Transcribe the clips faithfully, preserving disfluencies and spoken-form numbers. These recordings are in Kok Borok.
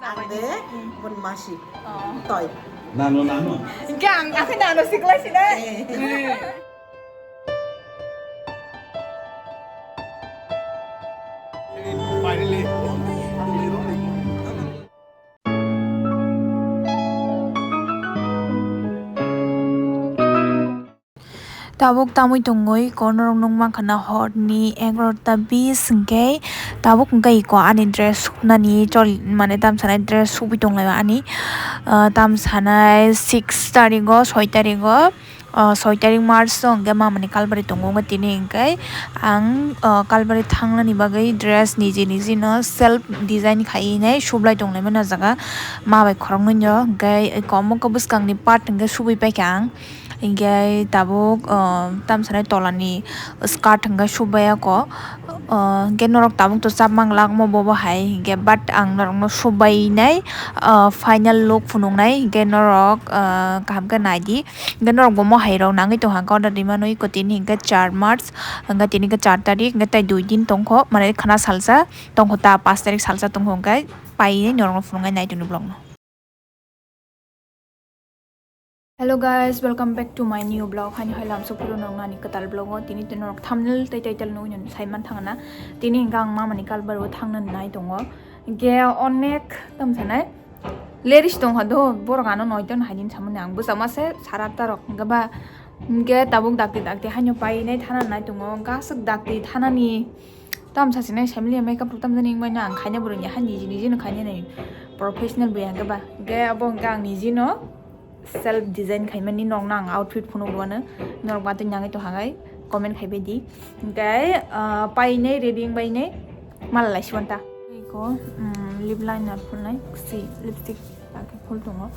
Ang de, bun masi. Oh. Toi. Nano, nano. Hingke ang, ang nano siklai sinai. Eh. Tabuk tamui tongwi kono rok nukmankha na horni egarota bis hwnkhe tabuk hwnkhe iko ani dress suknani chol mane tamsanai dress sugwi tonglaio ani, ah, tamsanai six tarigo soi tarigo, ah, soi tarik March o hwnkhe mamani kalbari tongo wngkha tini hwnkhe ang, ah, kalbari thangnani bagwi dress niji niji no self design khaiwi nai sublai tonglaimani o jaga ma bai khoroknwi no hwnkhe iko omo khe bwskangni part hwnkhe subui paikha ang. Hinkhe tabuk, ah, tamsanai tolani skirt hinkhe subaiya kho. Ah, hinkhe norok tabuk to chapmang lakmo bobo hai hinkhe, but ang norokno subainai, ah, final look phunuknai hinkhe norok, ah, kaham khe naidi. Hinkhe norok bo mohai rok nangwi tongkha order rimano iko tini hinkhe char March, hinkhe tini hinkhe char tarik hinkhe tai dui din tongkho, mane khwna salsa tongkho ta panch tarik salsa tongkho hinkhe painai norokno phunuknai naitoni vlogno. Hello guys, welcome back to my new vlog. Haini hai lamsok phuru nong nani kwtal vlog o. Tini to norok thumbnail tei title nugwi nani sai man thangna. Tini hwnkhe ang mamani kalbari o thangna nai tongo. Hwnkhe onek tam sanai. Leris tongkha do, borok ano noito no haidin samani ang bwsama se sara tarok hwnkhe ba hwnkhe tabuk dakti dakti haino painai thana nai tongo. Hwnkhe aswk dakti thanani Tam sasinai family makeup rok tamjani wngmano ang khaina borokni ha niji niji no khainani professional bo ya hwnkhe ba. Hwnkhe abo hwnkhe ang niji no self design khaimani nokno ang outfit phunuk rwano norok batwi nangwi tongkha khai comment khaibai di. Hwnkhe, ah, painai ready wngbainai mala laisibanta. Iko, mm, lip liner phulnai si lipstick phul tongo.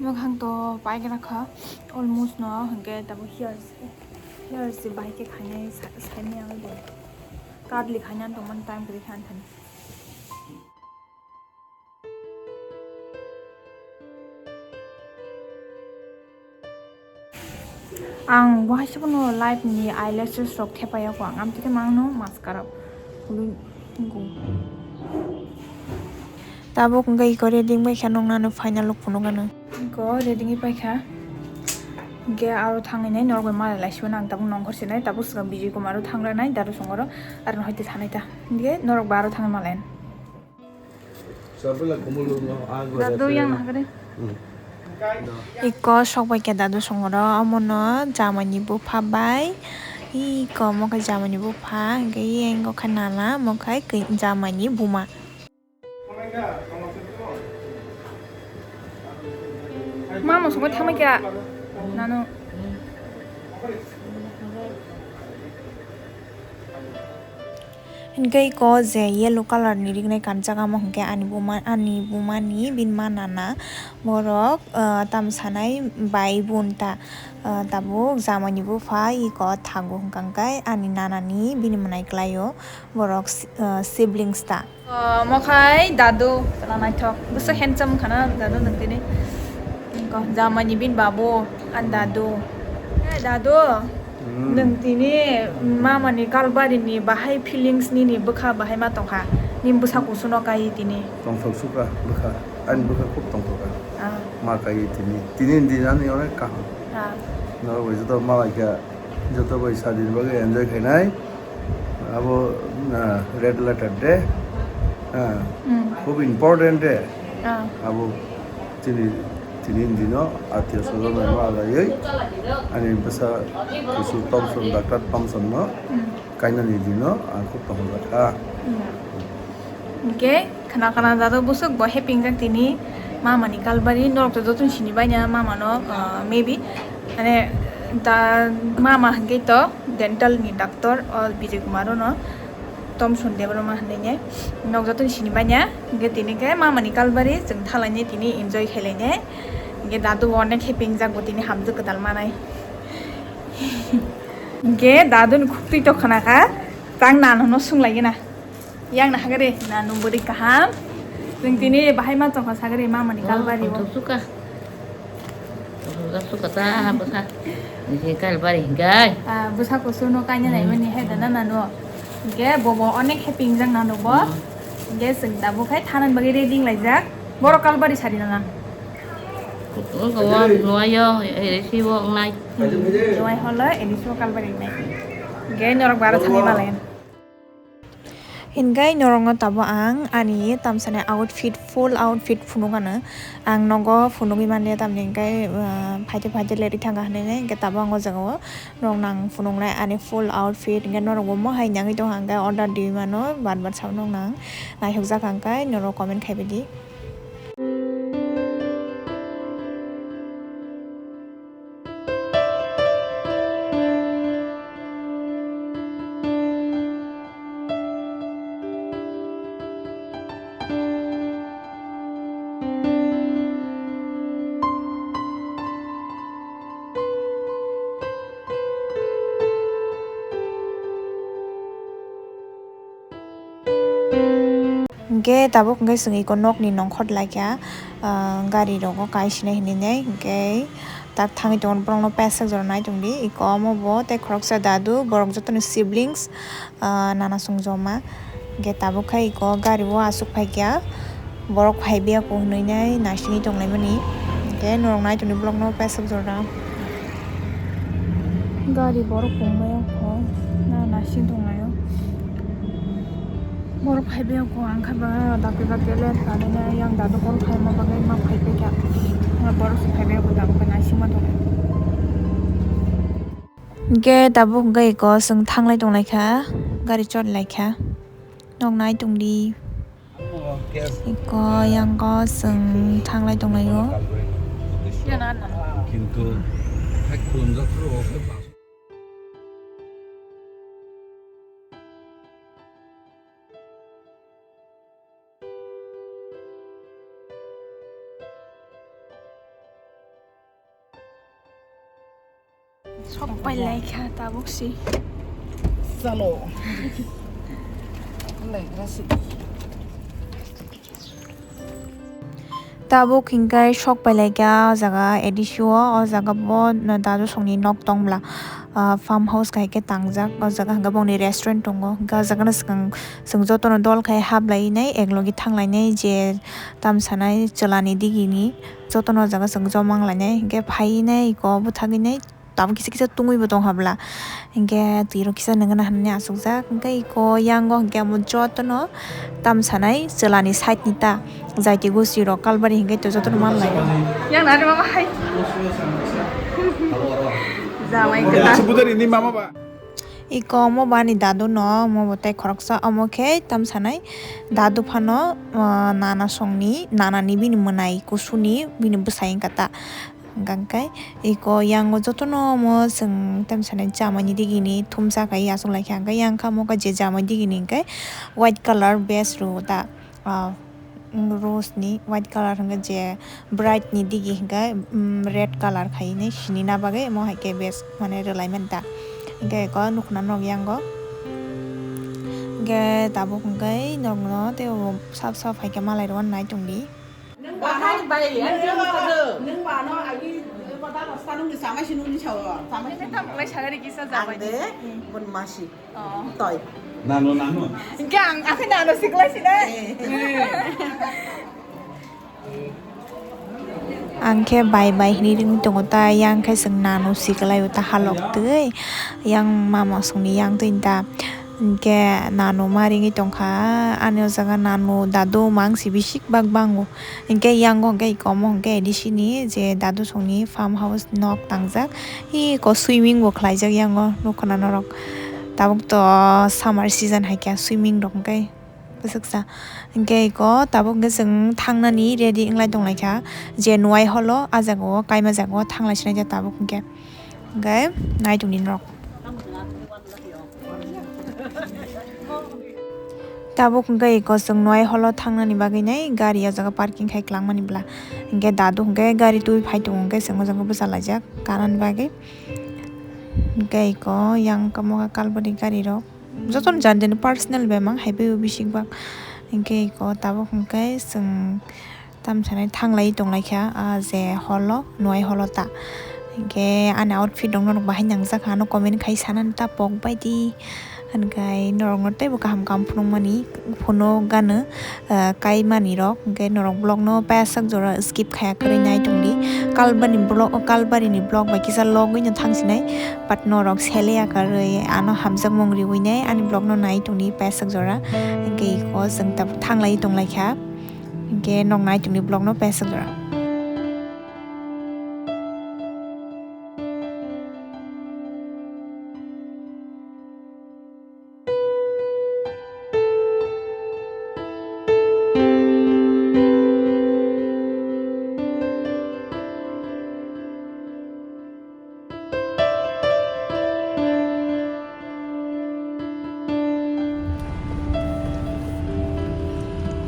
Mwkhang to paigwna kha almost no, hwnkhe tabuk hairs, hairs se bahai khe khainai sa-, saimanya wngwi bo. Curly khaina tongmani time kwrwi kha ani thani. Ang waisa bono life ni eyelashes rok thepai ya kho, ang amtwi khe mangno mascara phulwi tongo. Tabuk wngkha iko ready wngbai kha, nokno ano final look phunukgano. Iko ready wngwi paikha. Hwnkhe aro thangwi nai norok bai malai laisio nang tabuk nongkhor se nai tabuk swkang Bijay Kumar o thangra nai daru songoro aro no hoite thanai ta. Hwnkhe norok bai aro thangwi malai. Dadu yang nahagre. Iko sok bai khe dadu songoro omono jamani bupha bai. Iko omo khe jamani bupha hwnkhe yang khe nana omo khe jamani buma. Mama songwi thangma khe nanu. Hwnkhe iko je yellow colour ni rignai kanjak, amo hwnkhe ani buma, ani bumani bini ma nana. Borok, ah, tamsanai bai bun ta, ah, tabuk jamani bupha iko thango hwnkha hwnkhe ani nanani bini mwnai kwlaio borok si-, ah, siblings ta. Ah, mokhai dadu, chwla naithok. Bwswk handsome khana dadu nwng tini. Wngkha, jamani bini babu, ani dadu. Eh, dadu, hmm, nwng tini mamani kalbarini bahai feelings nini bwkha bahai ma tongkha? Nini bwsa kusuno kai tini. Tongthok sukha bwkha. Ani bwkha khub tongthok kha. Ah. Ma kai tini. Tini din ani onek kaham. Ah. Norok bai joto malai kha, joto bai sadini bagwi enjoy khainai. Abo, ah, red letter day, ah, hmm, khub important day. Ah. Abo tini, tini dino atio swajon bai ma laiwi ani bwsa kusu Thomson, Doctor Thomson no, hmm, kainani dino ang khub tongthok kha. Hmm. Hwnkhe khna khna jado bwswk bo happy wngjak tini mamani kalbari, norok to jotono sini baina mamano, ah, maybe, mane, da, mama hwnkhe to dental ni doctor o Bijay Kumar no Thomson Debbarma hinwi ne nok jotono sini baina, hwnkhe tini khe mamani kalbari chwng thalaini tini enjoy khailai ne, hwnkhe dadu bo onek happy wngjak bo tini hamjwk kwtal manai. Hingke daduni khuktwi tok khna kha, tang nanono sunglaigwna. Yang na hagari nanu bwrwi kaham. Chwng tini bahai ma tongkha sagari mamani kalbari o. Suka. Suka ta bwsa. Ni kalbari hingkai. Ah, bwsa kusu no kaina nai mani hai dana nanu. Hingke bobo onek happy jang nanu bo. Hingke chwng tabuk hai thanan bagwi ready wnglaijak. Borok kalbari sari nana. Nuayo, ere sibo wngnai. Nuai holo, ere sibo kalbari wngnai. Hingke norok bara thangwi malayan. Hingke norokno tabo ang ani tamsani outfit, full outfit phunuk ano. Ang nogo phunugwi manya tamni hingke, ah, phaite phaite leri thangkha hinui hingke tabo ang o jaga o norokno ang phunuknai ani full outfit. Hingke norok bo mohai nangwi tongkha hingke order riui mano, bar bar sabo norokno ang naithokjak hingke norok comment khaibaidi. Hingke tabuk hingke chwng eko nokni nongkhor laikha, ah, gari rogo kaisinai hinui nai hingke tak thangwi tongo borokno pesek jora nai tongdi eko omo bo tei khoroksa dadu borok jotono siblings, ah, nana song joma hingke tabuk khe eko gari o aswk phaikha borok phaibiya hinui nai naisingwi tonglaimani hingke norok nai tongdi borokno pesek jora. Gari borok tongbaio kho, na nasing tonglaio. Borok phaibaio kho, ang khe ba dakti dakti le tanina yang dadu call khaima bagwi ma phaibaikha. Borok se phaibaio kho, tabuk khe nasingma tonglaio. Hingke tabuk hingke eko chwng thanglai tonglaikha, gari cholilaikha. Nok nai tongdi. Eko yang o chwng thanglai tonglaio. Kintu hai khulumjak phuru o khe ba- Sok pai lai kha tabuk si. Chalo. Lai gra si. Tabuk hingkai sok pai lai kha o jaga A D C o, o jaga bo dadu songni nok tong bwla, ah, farm house hai khe tangjak, o jaga hingke bongni restaurant tongo, hingke o jaga no swkang chwng jotono dol khai hap lai nai, ek logi thang lai nai, je tam sanai chwla ni digi ni jotono o jaga chwng joma wng lai nai, hingke phai nai eko bwthagwi nai. Tamo kisa kisa tungwi bo tong habla. Hinkhe twi rok kisa nangna hinwi achukjak. Hinkhe eko yango hinkhe amo jotono tam sanai chwla ni side ni ta jaiti gosi rok kalbari hinkhe to jotono man lai. Yang nari mama hai. Jamai kwtal. Eko omo bani dadu no, omo bo tei khoroksa, omo khe tam sanai dadu phano, ah, nana songni, nana ni bini mwnai kusuni bini bwsai wngkha ta. Hingkha khe eko yango jotono omo chwng tamsa nai chamani digini thumsa khai achuk lai kha, hingkhe yang kha mo khe je chamani digini hingkhe white colour base rw ta, ah, rose ni white colour hingkhe je bride ni digi hingkhe, um, red colour khai nai sini na bagwi omo hai khe base mane rwlai mani ta. Hingkhe eko nukna nok yango hingkhe tabuk hingkhe nokno tei sap sap hai khe malai rw nai tongdi. Nwng bano, nwng bano, ai, bada rasta nungni chamai si nungni sao, chamai si. Nwng tamo lai sagari kisa jabai. Ang de, hmm, bon masi. Oh. Toi. Nano, nano. Hingke ang, ang nano siklai sinai. Eh. Ang khe bai bai hinwi ringwi tongo ta, yang khe chwng nano siklai o ta halok twi, yang mama songni yang twi ta. Hingke nano ma ringwi tongkha, ani o jaga nano dadu mangsi bisik bak bango. Hingke yango hingke eko omo hingke A D C ni je dadu songni farm house nok tangjak. Eko swimming bo khlaijak yango nukha na norok. Tabuk to summer season hai khe swimming rok hingke bwswksa. Hingke eko tabuk hingke chwng thangnani ready wnglai tonglaikha. Je nuai holo ah jaga o kaima jaga o thanglai sinai ja tabuk hingke. Hingke nai tongdi norok. Tabuk hingke eko chwng nuai holo thangnani bagwi nai gari o jaga parking khai kwlangmani bwla. Hingke dadu hingke gari twi phai tongo hingke chwng o jaga bwsa laijak kanani bagwi. Hingke iko yang kamo khe Kalbari gari rok. Jotono jan jani personal bemang hai bai bising bak. Hingke iko tabuk hingke chwng tam sanai thanglai tonglaikha, ah, je holo, nuai holo ta. Hingke ani outfit rok norok bahai nangjak ano comment khai sanani ta pok baidi. Hingke norok no teibo kaham kaham phunukmani, phunuk gana, ah, kaimani rok. Hingke norok vlog no payasak jora skip khaya kwrwi nai tongdi. Kalbari ni vlog, Kalbari ni vlog bai kisa logwi no thangsinai. But norok sele yakarwi ano hamjakmung riwi nai ani vlog no nai tongdi payasak jora. Hingke iko chwng tabuk thanglai tonglaikha. Hingke nok nai tongdi vlog no payasak jora.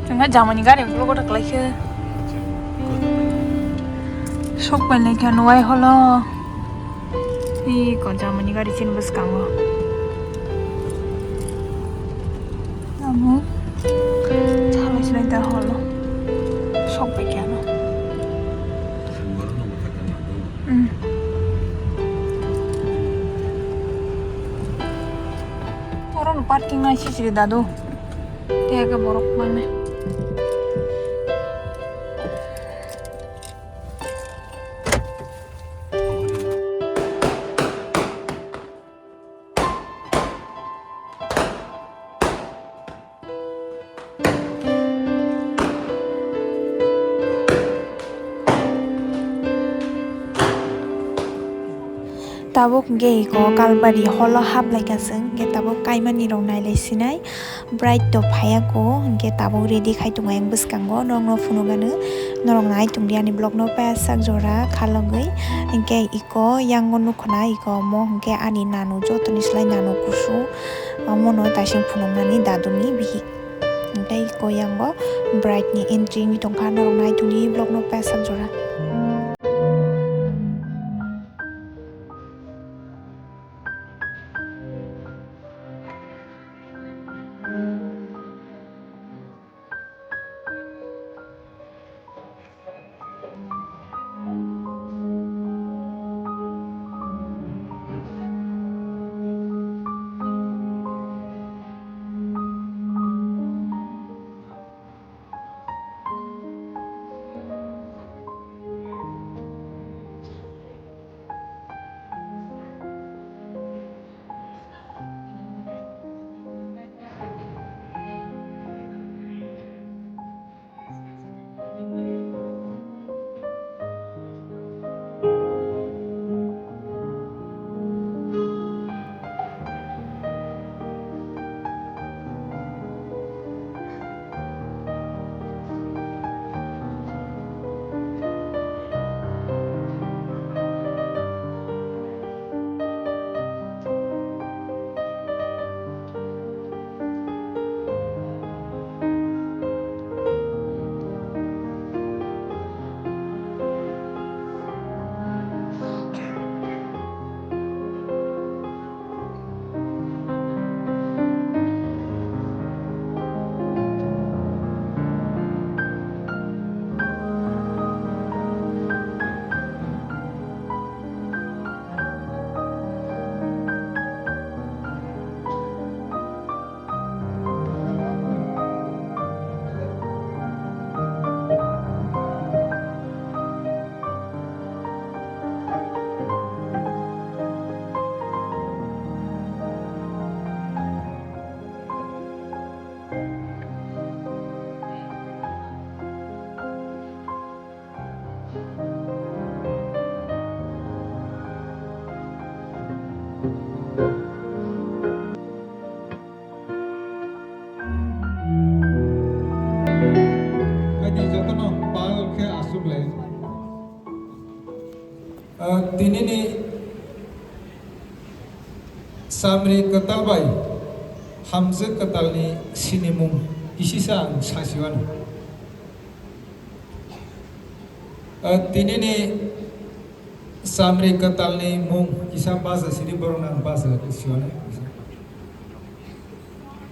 Tengah jamani gari yang keluar kotak lagi. Sok pai lagi anu wai holo. Ih, kok jamani gari sini bus kanggo. Amo. Chalai sinai ta holo. Sok pai kya no. Hmm. Oro no parking nai sisiri dadu. Tei ake borok mane. Tabuk hingke iko Kalbari holo haplaikha chwng, hingke tabuk kaimani rok nailai sinai. Bride to phaiya ko, hingke tabuk ready khai tongo ayang bwskango, norokno phunukgano, norok nai tongdi ani vlog no payasak jora khalogwi, hingke iko yango nukhuna iko omo hingke ani nanu jotoni slai nanu kusu, omono taising phunukmani daduni bihik, hingke iko yango bride ni entry wngwi tongkha, norok nai tongdi vlog no payasak jora. Haidi jotono pal khe aswk le. Ah, tinini samri kwtal bai hamjwk kwtalni sinimung kisisa ang sasiwano. Ah, tinini Chamri kwtalni mung kisa basa sidi borok nang basa siwani.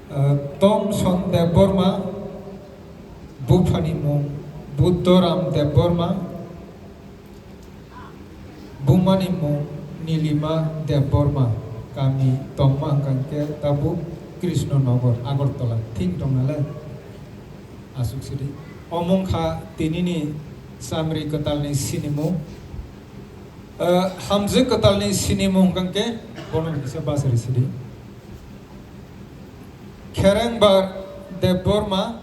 Ah, Tomson Debbarma, buphani mung Buddhoram Debbarma, bumani mung Nilima Debbarma, kami tongma hwnkha khe tabuk Krishnanagar, Agartala, thing tongna le aswk sidi. Omung kha tinini chamri kwtalni sinimung. Ah, hamjwk kwtalni sinimung hwnkha khe bono kisa basa sidi. Kherengbar Debbarma,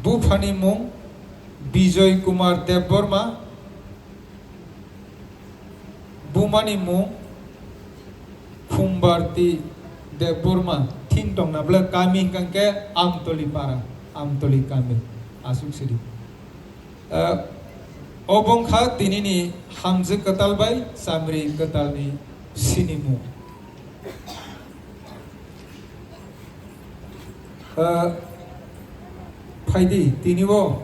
buphani mung Bijoy Kumar Debbarma, bumani mung Khumbarti Debbarma, thing tongna bwle kami hwnkha khe Amtoli para, Amtoli kami, aswk sidi. Ah, obo wngkha tinini hamjwk kwtal bai chamri kwtalni sinimung. Ah, phaidi tini o,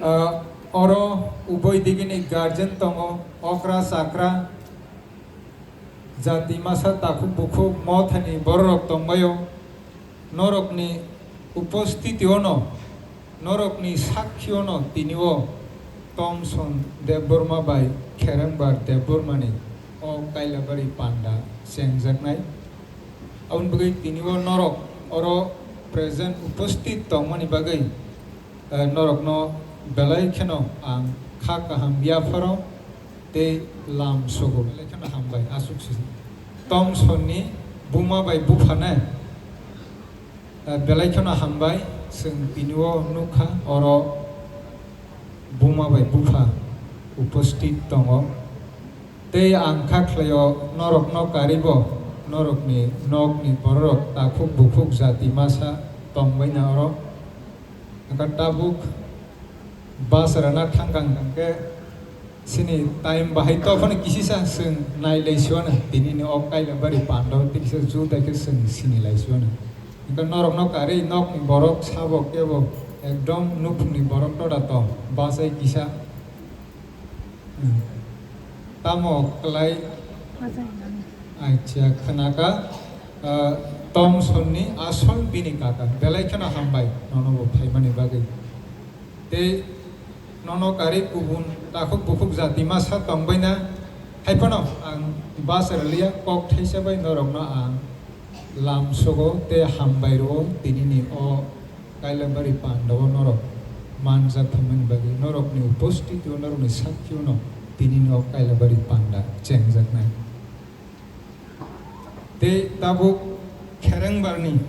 ah, oro uboi digini guardian tongo, okra chakra, jati masa takhuk bukhuk mothani bororok tongbaio, norokni upostitiono, norokni sakkhiyono tini o Tomson Debbarma bai Kherengbar Debbarmani o Kailabari panda chengjaknai. Aboni bagwi tini o norok oro present upasthit tongmani bagwi, eh, norokno belai kheno ang kha kaham yapharo tei lam sogo. Belai kheno hambai, aswk se. Tomsonni buma bai buphano, eh, belai kheno hambai, chwng tini o nukha oro buma bai bupha upasthit tongo. Tei ang kha khlaio norokno karibo, norokni nokni bororok takhuk bukhuk jati masa tongbaina oro. Hwnkha tabuk bus rwna thangkang hwnkhe chini time bahai tophano kisisa chwng nailai siwana, tinini o Kailabari pando tei kisa juda khe chwng sinilai siwana. Hwnkha norokno karwi nokni borok sabo kebo ekdom nukhungni borok toda tong bus ai kisa. Hmm. Tamo kwlai? Acha, khwnaka, ah, Tomsonni asol bini kaka. Belai kheno hambai, nono bo phaimani bagwi. Tei nono karwi kubun takhuk bukhuk jati masa tongbaina, haiphano ang bus rwliya, kok thaisa bai norokno ang lam sogo tei hambai rwo tinini o Kailabari pandao norok manjak phaimani bagwi, norokni upostitio, norokni sakkhiyono tinini o Kailabari panda chengjaknai. Tei tabuk Kherengbarni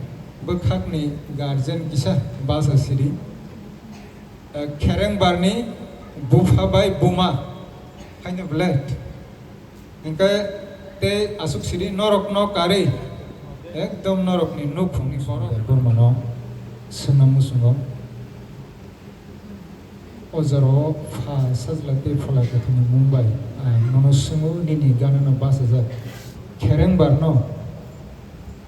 bwkhakni guardian kisa basa siri, eh, Kherengbarni bupha bai buma haino belai. Hingke tei aswk siri norokno karwi ekdom norokni nukhungni borok. Bormano swngna muchungo. O jorao pha sajla tei phola kwthwini mung bai ang nono swngo, nini ganano bachajak Kherengbarno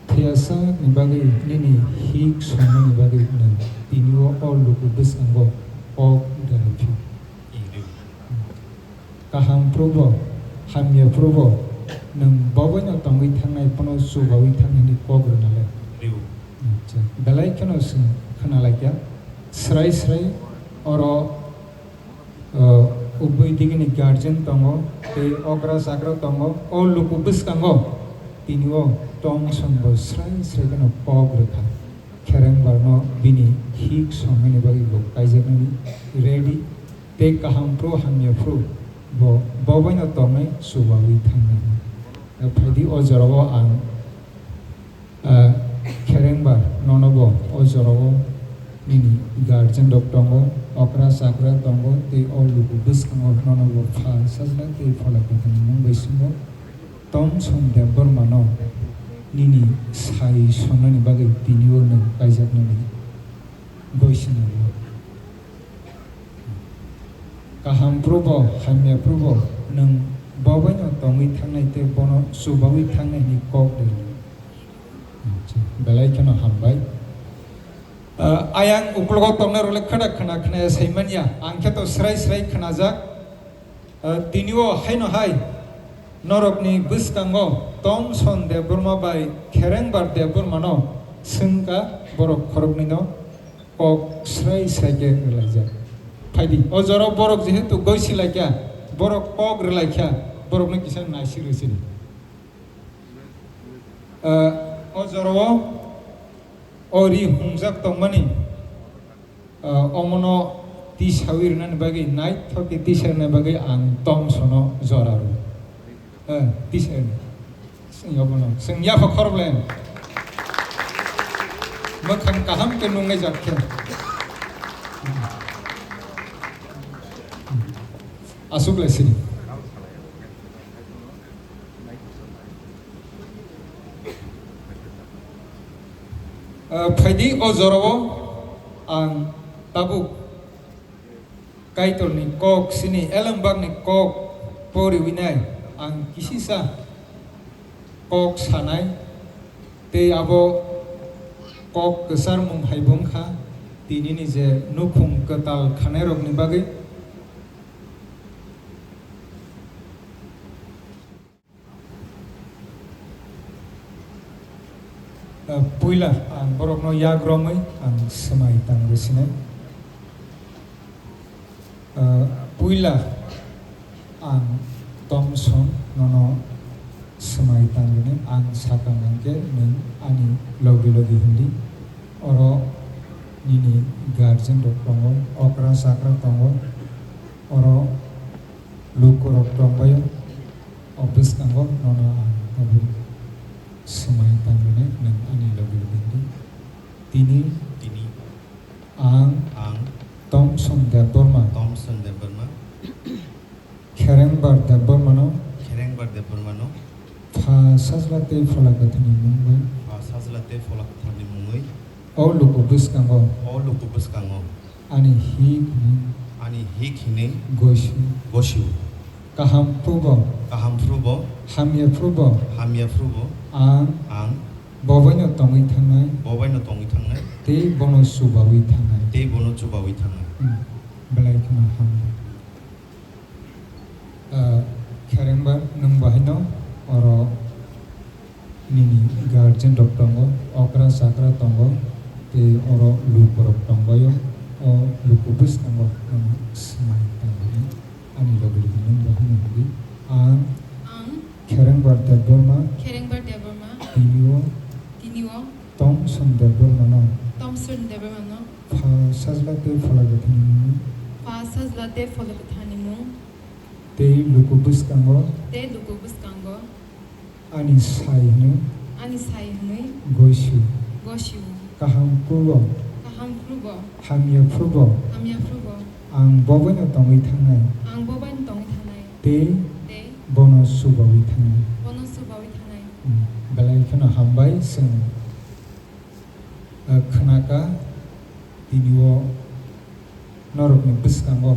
thwiyasa ni bagwi, nini hik songnani bagwi nwng tini o luku bwskango kok deraiphio. Kaham phuru bo, hamya phuru bo, nwng boboino tongwi thangnai phano chubawi thangnani kok rwna le. Acha, belai kheno chwng khna laikya. Srai srai oro, o, ubui digini guardian tongo, tei okra chakra tongo, o luku bwskango tini o Tomson bo srai srai kheno kok rwkha. Kherengbarno bini hik songnani bagwi bo kaijaknani ready. Tei kaham phuru hamya phuru bo boboino tongnai chubawi thangnai. Phaidi o jorao ang, ah, Kherengbar nono bo o jorao nini guardian rok tongo, okra chakra tongo, tei o luku bwskango nono bo pha sajla tei phola kwthwini mung bai swngo. Tomson Debbarmano nini sai songnani bagwi tini o nwng kaijaknani boisina rwo. Kaham phuru bo, hamya phuru bo, nwng boboino tongwi thangnai tei bono chubawi thangnai hwnwi kok rw. Belai kheno hambai. Ah, ayang uklogo tongnai rok le khada khna khna ya sai manya. Ang khe to srai srai khnajak. Ah, tini o haino hai norokni bwskango Thomson Debbarma bai Kherengbar Debbarmano swngkha borok khoroknwino kok srai srai khe rwlaijak. Phaidi, o jorao borok jehetu goisi laikha, borok kok rwlaikha, borokno kisa naisik rw sini. Ah, o jorao o ri hungjak tongmani, ah, omono tisawi rwnani bagwi, naithok khe tisa rwnani bagwi ang Thomsono jora rw. Ah, tisa rwni. Chwng obono, chwng yapha khoroklen. Mwkhang kaham khe nungnai jak khe. Aswk lai sini. Ah, phaidi o jorao ang tabuk Kaitorni kok, sini elembakni kok poriwi nai ang kisisa kok sanai, tei abo kok kwcharmung hai bo wngkha tinini je nukhung kwtal khanairokni bagwi. Ah, puila ang borokno yak romwi ang swmai tangwi sinai. Ah, puila ang Thomson nono swmai tangwini ang sakang hwnkhe nwng ani logi logi hindi. Oro nini guardian rok tongo, okra chakra tongo, oro lukurok tongbaio. O bwskango nono ang abo swmai tangwini nwng ani logi logi hindi. Tini tini ang ang Thomson Debbarma, Thomson Debbarma, Kherengbar Debbarmano, Kherengbar Debbarmano, Pha Sajla tei Phola Kwthwini mung bai, Pha Sajla tei Phola Kwthwini mungwi, o luku bwskango, o luku bwskango, ani hik hini, ani hik hini, gosi, gosio, kaham phrubo, kaham phrubo, hamya phrubo, hamya phrubo, ang ang bobaino tongwi thangnai, bobaino tongwi thangnai, tei bono chubawi thangnai, tei bono chubawi thangnai. Hmm. Belai kheno hamya. Ah, Kherengbar, nwng bahaino oro nini guardian rok tongo, okra chakra tongo, tei oro lukurok tongbaio, o luku bwskango nono swmai tangmani ani logi logi nwng bahaino hwnwi ang ang Kherengbar Debbarma Kherengbar Debbarma tini o tini o Thomson Debbarmano Thomson Debbarmano Pha Sajla tei Phola Kwthwini mung. Pha Sajla tei Phola Kwthwini mung. Tei luku bwskango. Tei luku bwskango. Ani sai hwnwi. Ani sai hwnwi. Gosio. Gosio. Kaham phrubo. Kaham phrubo. Hamya phrubo. Hamya phrubo. Ang bobaino tongwi thangnai. Ang bobaino tongwi thangnai. Tei. Tei. Bono chubawi thangnai. Bono chubawi thangnai. Hmm. Belai kheno hambai chwng. Ah, khwnaka tini o norokni bwskango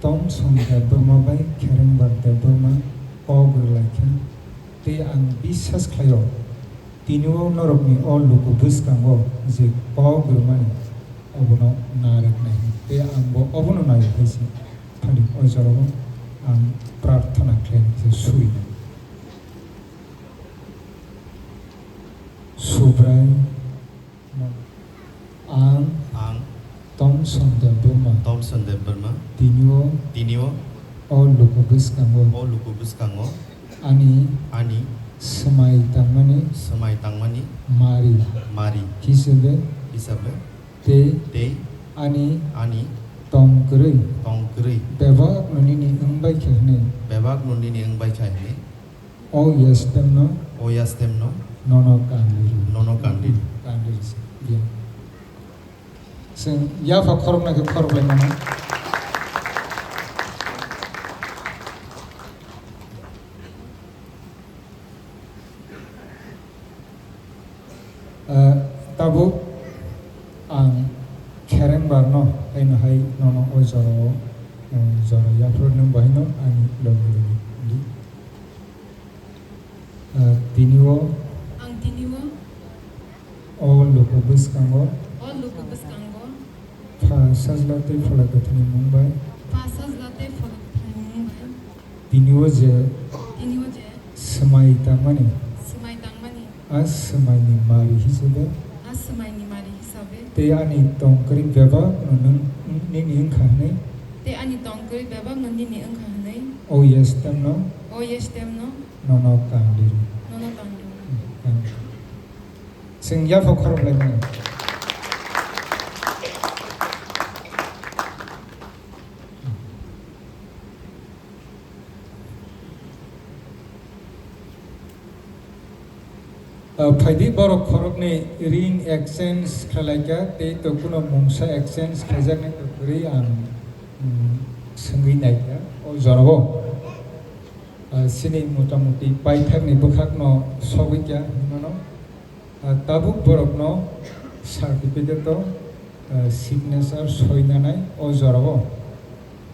Thomson Debbarma bai Kherengbar Debbarma kok rwlaikha, tei ang biswas khlaio tini o norokni o luku bwskango je kok rwmani obono narwknai hwn, tei ang bo obono naio hai se. Phani o jorao ang prarthana khlainai se suinai. Subrai, ang ang Thomson Debbarma Thomson Debbarma tini o tini o o luku bwskango o luku bwskango ani ani swmai tangmani swmai tangmani mari mari hisabe hisabe tei tei ani ani tong kwrwi tong kwrwi bebak no nini wngbai khe hwnwi bebak no nini wngbai khe hwnwi O yastemno. O yastemno. Nono kandiri. Nono kandiri. Kandiri se. Iya. Chwng yapha khoroknai khe khorok lai mano. Ah, tabuk ang Kherengbar no haino hai nono o jora o, um, jora yaphuru nung bai no ani logi logi di. Ah, tini o ang tini o o luku bwskango o luku bwskango Pha Sajla tei Phola Kwthwini mung bai. Pha Sajla tei Phola Kwthwini mung Tini o je Tini o je swmai tangmani, swmai tangmani, a swmaini mari hisabe, a swmaini mari hisabe, tei ani tongkwrwi bebak no nwng, nini wngkha hwnwi, tei ani tongkwrwi bebak no nini wngkha hwnwi, o Yestem no, o Yestem no, nono kang di. Nono kang di. Chwng yaphok khorok lai mano. Ah, phaidi borok khoroknwi ring exchange khlaikha tei tokuno mungsa exchange khaijaknai kwrwi ang, mm, swngwi naikha o jorao. Ah, chini motamuti paithakni bwkhakno sogwi kha hinwi mano. Ah, tabuk borokno certificate o, ah, signature soinanai o jorao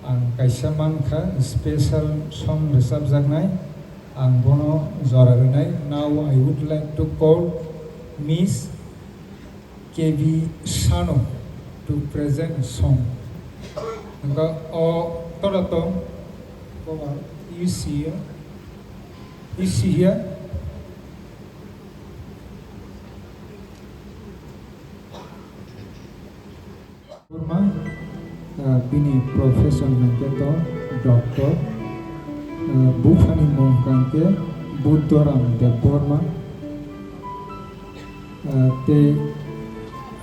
ang kaisa mankha special song rwchapjaknai, ang bono jora rwnai. Now I would like to call Miss K B Sano to present song. Hingkha o tola tong, you see here, you see here. Debbarma, ah, bini profession hwnkhe to doctor, ah, buphani mung hwnkhe Buddhoram Debbarma, ah, tei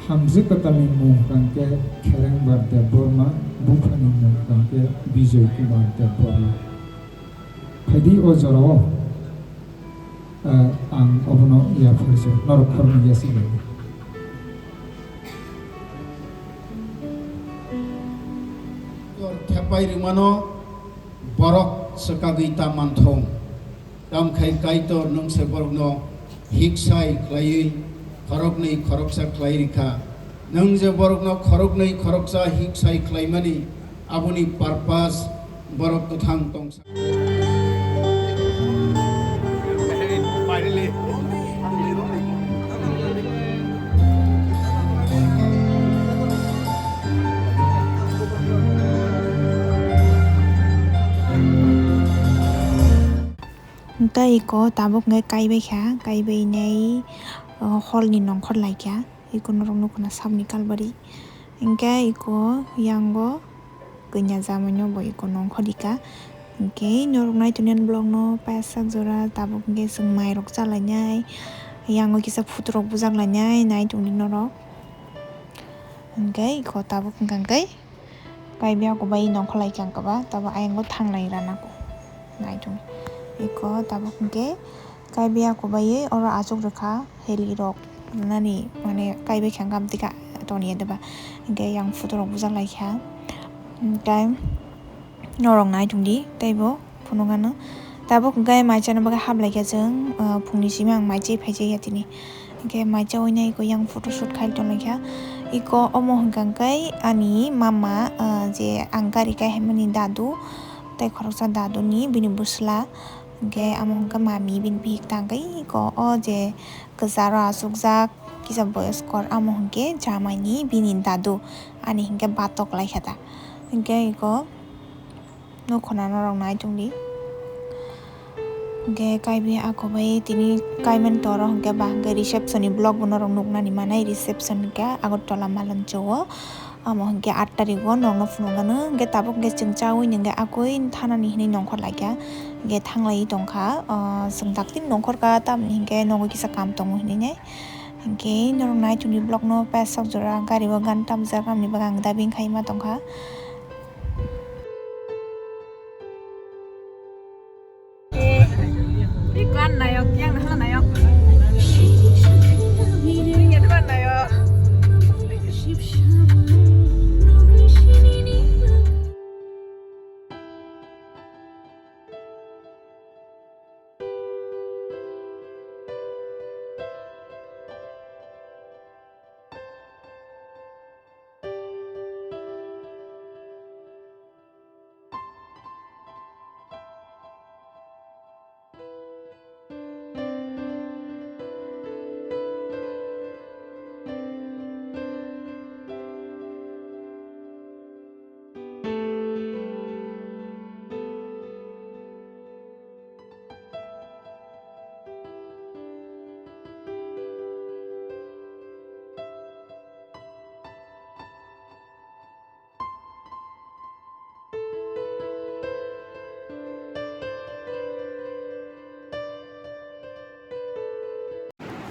hamjwk kwtalni mung hwnkhe Kherengbar Debbarma, buphani mung hwnkhe Bijoy Kumar Debbarma. Phaidi o jorao, ah, ang obono yapharjak, norok khoroknwi yasi bai. Thepai rwmano borok swkagwi ta manthung. Tamkhai Kaitor nwng se borokno hiksai khlaiwi khoroknwi khoroksa khlai rikha. Nwng je borokno khoroknwi khoroksa hiksai khlaimani, aboni purpose borok kwthang tongsa. Hwnkhe iko tabuk hwnkhe kaibai kha, kaibai nai, o, hall ni nongkhor lai kha. Iko norok nukho na sabni kalbari. Hwnkhe iko yango kanya jamano bo iko nongkhor rikha. Hwnkhe norok nai tongni vlog no paisa jora tabuk hwnkhe chwng mairok chalainai. Yango kisa photo rok bujak lainai nai tongdi norok. Hwnkhe iko tabuk hwnkha hwnkhe. Kaibi ako bai nongkhor lai khe ang kaba, tabo ayang o thanglai rana ko. Nai tong. Eko tabuk hwnkhe kaibi ako bai oro achuk rwkha, heli rok rwnani, mane kaibi khe ang kam tika toni ya deba. Hwnkhe yang photo rok bujak lai kha. Hwnkhe norok nai tong di, tei bo. Phunukgano. Tabuk hwnkhe mai chana bagwi hablai kha chwng, ah, phungni simi ang mai chai phai chai ya tini. Hwnkhe mai chaui nai eko yang photoshoot khai tonglaikha. Eko omo hwnkha hwnkhe ani mama, ah, je ang gari kai haimani dadu, tei khoroksa daduni bini bwsla. Hwnkhe amo hwnkhe mami bini bihik tangkhe eko o je kwcharo achukjak kisa boyoskor amo hwnkhe jamaini bini dadu ani hwnkhe batok laikha ta. Hwnkhe eko. Nukhuna norok nai tongdi. Hwnkhe kaibi ako bai tini kaimani toro hwnkhe ba hwnkhe reception ni vlog bo norok nuknani manai, reception hwnkhe Agartala Maloncho o. Amo hwnkhe aat tarikh o norokno phunukgano hwnkhe tabuk hwnkhe chwng chaui hwnkhe akoi thanani hinwi nongkhor laikha hwnkhe thanglai tongkha. O, chwng daktino nongkhor kha tamni hwnkhe nogo kisa kam tongo hinwi nai. Hwnkhe norok nai tongdi vlog no paisa jora gari o gan tamjak amoni bagwi ang dubbing khaima tongkha. Ikwan nayok, yang nahal nayok. Yang nayok.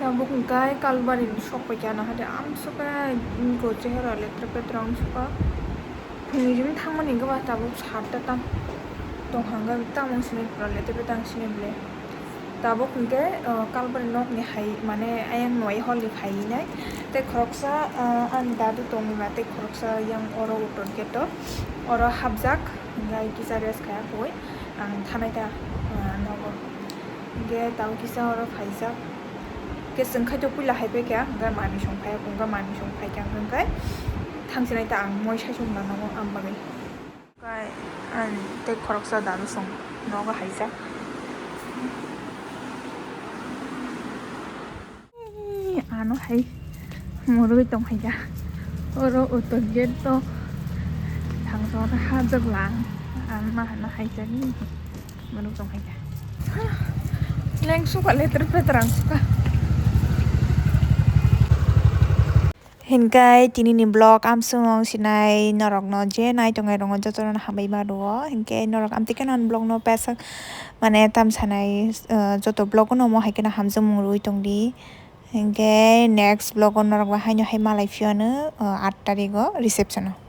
Tabuk hwnkhe Kalbari ni sok paikha, ano hai de amsukhe, um, go chehara letra petra amsukha. Phunui jim thangmani hwnkhe ba tabuk satta tam tong hwnkhe tamo sini pura letra petra sini bole. Tabuk hwnkhe, uh, Kalbari nok ni hai mane ayang noi hol ni phainai. Tei khoroksa, uh, ani dadu tongwi ma tei khoroksa yang oro uton gate o oro hapjak hwnkhe kisa rest kha koi ang thanai ta, uh, nogo. Hingke tabo kisa oro phaijak. Hingke chwng khaito puila hai paikha, hingke manwi song phaiya, hingke manwi song phaikha, hingke thangsinai ta ang moi saichung nango ang bagwi. Kai, ang tei khoroksa dadu song nogo haijak. Ano hai murui tong phaikha. Oro uto gate to thangsa oro hajak lang. Ang ma hana haijak ni. Manuk tong hai kha. Leng suka letter petrang suka. Hinkai tini ni vlog amsung sinai norok no je nai tongnai rok no joto no hambai ma rwo. Hinke norok amtwi khe non vlog no pesak mane tam sanai, eh, joto vlog no mo hai khe no hamjak mung rwi tong di. Hinke next vlog o norok bai haino hai malai phiyano, eh, aat tarik o reception o.